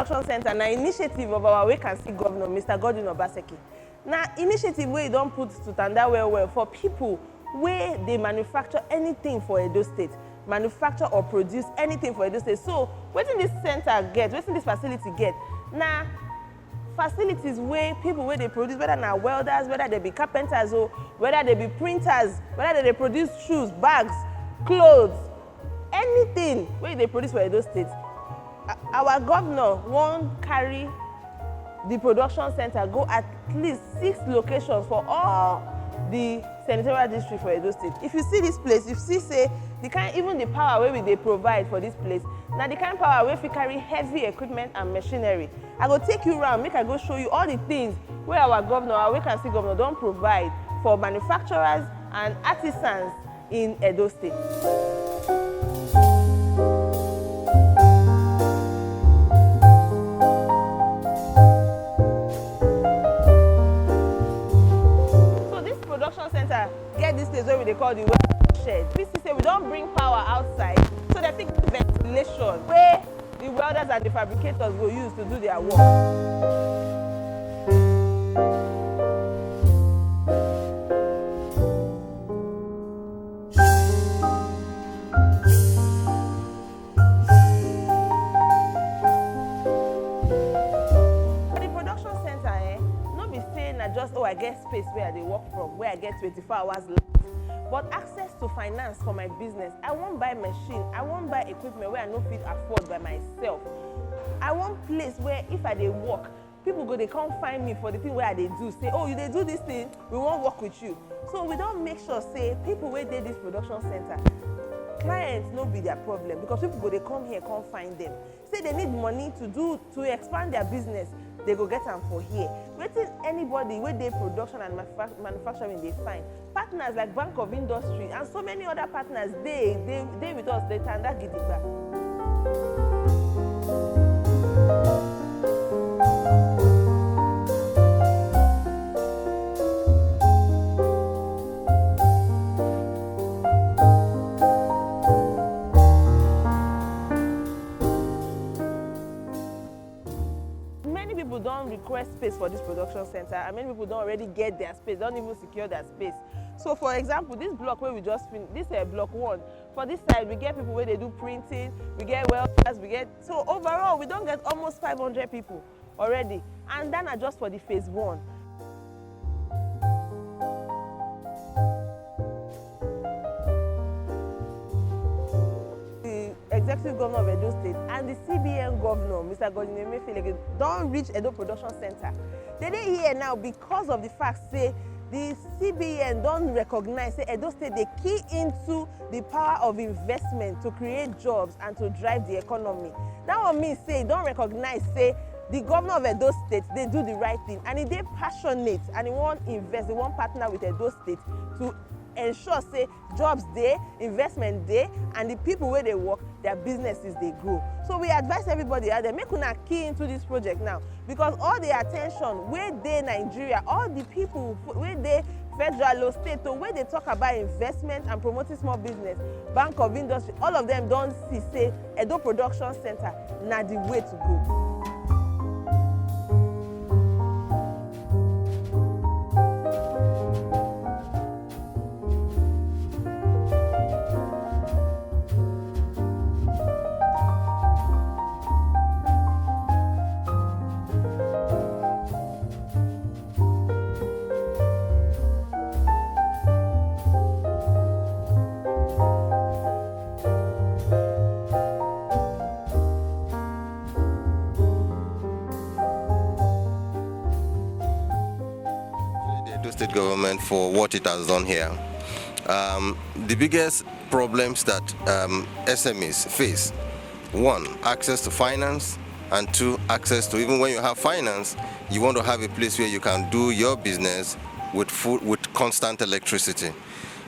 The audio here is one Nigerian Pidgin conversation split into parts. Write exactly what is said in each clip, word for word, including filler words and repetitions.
Production Center na initiative of our Wake and See Governor, Mister Godwin Obaseki. Na initiative wey e don put to tanda well well for people wey dey manufacture anything for Edo State, manufacture or produce anything for Edo State. So wetin this center get, wetin this facility get, na facilities wey people wey dey produce, whether na welders, whether they be carpenters o, whether they be printers, whether they dey produce shoes, bags, clothes, anything wey dey produce for Edo State, our governor wan carry the production center go at least six locations for all the senatorial district for Edo State. If you see this place, you see say the kind, even the power wey we dey provide for this place, na the kind power wey fit carry heavy equipment and machinery. I go take you round, make I go show you all the things wey our governor, our Wake and See Governor, don provide for manufacturers and artisans in Edo State. So this production center get this place wey we dey call the warehouse shed. We see say we don bring power outside, so dem fit get ventilation wey the welders and the fabricators go use to do their work. For the production center, eh, no be say na just, "Oh, I get space where I dey work from, where I get twenty-four hours light," but access to finance for my business. I wan buy machine, I wan buy equipment wey I no fit afford by myself. I wan place where if I dey work, people go dey come find me for the thing wey I dey do. Say, "Oh, you dey do this thing, we wan work with you." So we don make sure say people wey dey this production center, clients no be their problem, because people go dey come here come find them. Say they need money to do, to expand their business, they go get am for here. Wetin anybody wey dey production and manufa-, manufacturing dey find? Partners like Bank of Industry and so many other partners dey, dey, dey with us, dey tanda gidigba. Many people don request space for this production center, and many people don already get their space, don even secure their space. So, for example, this block wey we just finish, this, uh, block one, for this side, we get people wey dey do printing, we get welders, we get, so overall, we don get almost five hundred people already, and that na just for the phase one. The executive governor of Edo State and the C B N governor, Mister Godwin Emefiele, don reach Edo Production Center. They dey here now because of the fact say the C B N don recognize say Edo State dey key into the power of investment to create jobs and to drive the economy. That one mean say e don recognize say the governor of Edo State dey do the right thing, and e dey passionate, and e wan invest, e wan partner with Edo State to ensure say jobs dey, investment dey, and the people wey dey work, their businesses dey grow. So we advise everybody out there, make una key into this project now, because all the attention wey dey Nigeria, all the people f-, wey dey federal or state o, wey dey talk about investment and promoting small business, Bank of Industry, all of them don see say Edo Production Center na the way to go. The Edo State government for what it has done here. Um, the biggest problems that, um, S M Es face, one, access to finance, and two, access to, even when you have finance, you want to have a place where you can do your business with full, with constant electricity.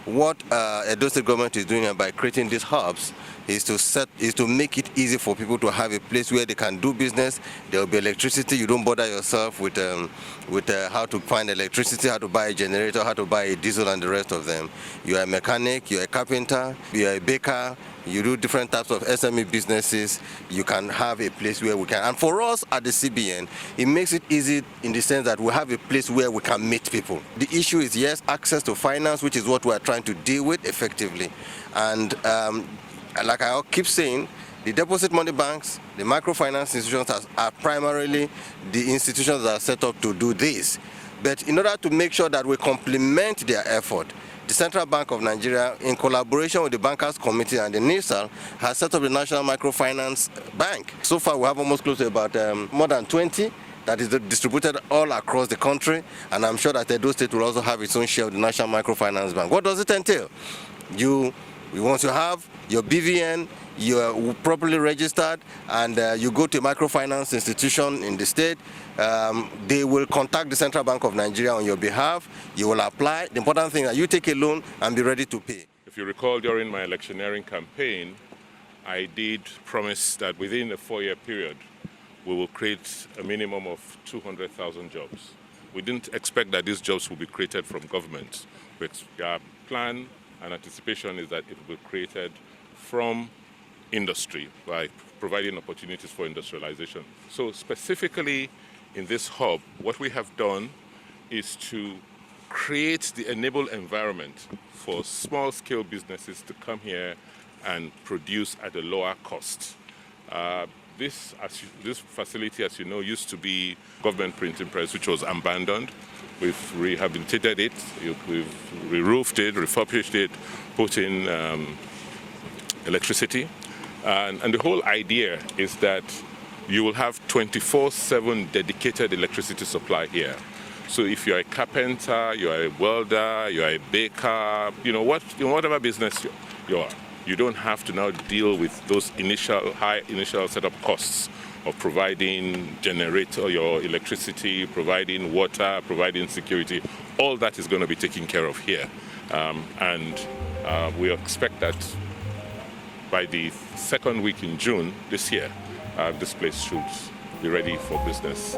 What, uh, Edo State government is doing by creating these hubs is to set, is to make it easy for people to have a place where they can do business. There will be electricity. You don't bother yourself with, um, with, uh, how to find electricity, how to buy a generator, how to buy a diesel, and the rest of them. You are a mechanic, you are a carpenter, you are a baker, You do different types of S M E businesses, you can have a place where we can. And for us at the C B N, it makes it easy in the sense that we have a place where we can meet people. The issue is, yes, access to finance, which is what we are trying to deal with effectively. And um, like I keep saying, the deposit money banks, the microfinance institutions are, are primarily the institutions that are set up to do this. But in order to make sure that we complement their effort, the Central Bank of Nigeria, in collaboration with the Bankers Committee and the NIRSAL, has set up the National Microfinance Bank. So far, we have almost close to about um, more than twenty that is distributed all across the country, and I'm sure that Edo State will also have its own share of the National Microfinance Bank. What does it entail? You, you once you have your B V N, you're properly registered, and uh, you go to a microfinance institution in the state, um, they will contact the Central Bank of Nigeria on your behalf. You will apply. The important thing is that you take a loan and be ready to pay. If you recall, during my electioneering campaign, I did promise that within a four-year period, we will create a minimum of two hundred thousand jobs. We didn't expect that these jobs will be created from government. But our plan and anticipation is that it will be created from industry by providing opportunities for industrialization. So specifically in this hub, what we have done is to create the enable environment for small-scale businesses to come here and produce at a lower cost. Uh, this, as you, this facility, as you know, used to be government printing press, which was abandoned. We've rehabilitated it, we've re-roofed it, refurbished it, put in um, electricity. And, and the whole idea is that you will have twenty-four seven dedicated electricity supply here. So if you're a carpenter, you're a welder, you're a baker, you know, what, you know, whatever business you, you are, you don't have to now deal with those initial, high initial setup costs of providing generator, your electricity, providing water, providing security. All that is going to be taken care of here. Um, and uh, we expect that by the second week in June this year, uh, this place should be ready for business.